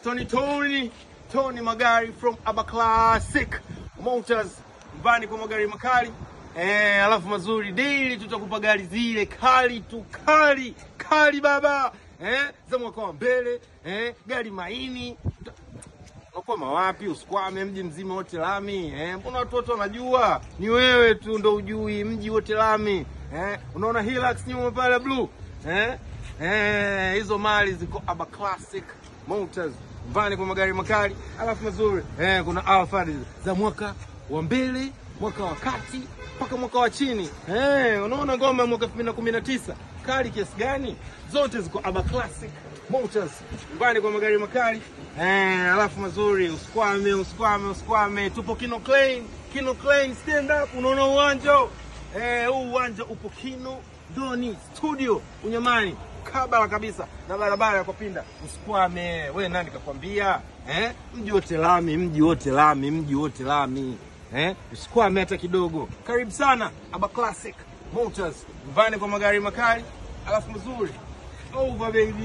Tony Tony Tony Magari from Aba Classic Motors, nyumbani kwa magari makali alafu mazuri. Daily tutakupa gari zile kali tu, kali kali baba, za mwaka wa mbele, gari maini. Unakwama wapi? Usikwame, mji mzima wote lami. Mbona watu wote wanajua? Ni wewe tu ndo ujui, mji wote lami. Unaona Hilux nyuma pale blue? Hizo mali ziko Aba Classic Motors, nyumbani kwa magari makali alafu mazuri. Kuna Alphard za mwaka wa mbele, mwaka wa kati mpaka mwaka wa chini. Unaona ngoma ya mwaka 2019 kali kiasi gani? Zote ziko Aba Classic Motors, nyumbani kwa magari makali alafu mazuri. Usikwame, usikwame, usikwame. Tupo Kino Klein, Kino Klein stand up. Unaona uwanja huu uwanja upo Kino Doni Studio Unyamani, kabala kabisa na barabara ya kupinda. Usikwame, we nani kakwambia? Mji wote lami, mji wote lami, mji wote lami. Usikwame hata kidogo. Karibu sana Aba Classic Motors, nyumbani kwa magari makali alafu mazuri. Over baby.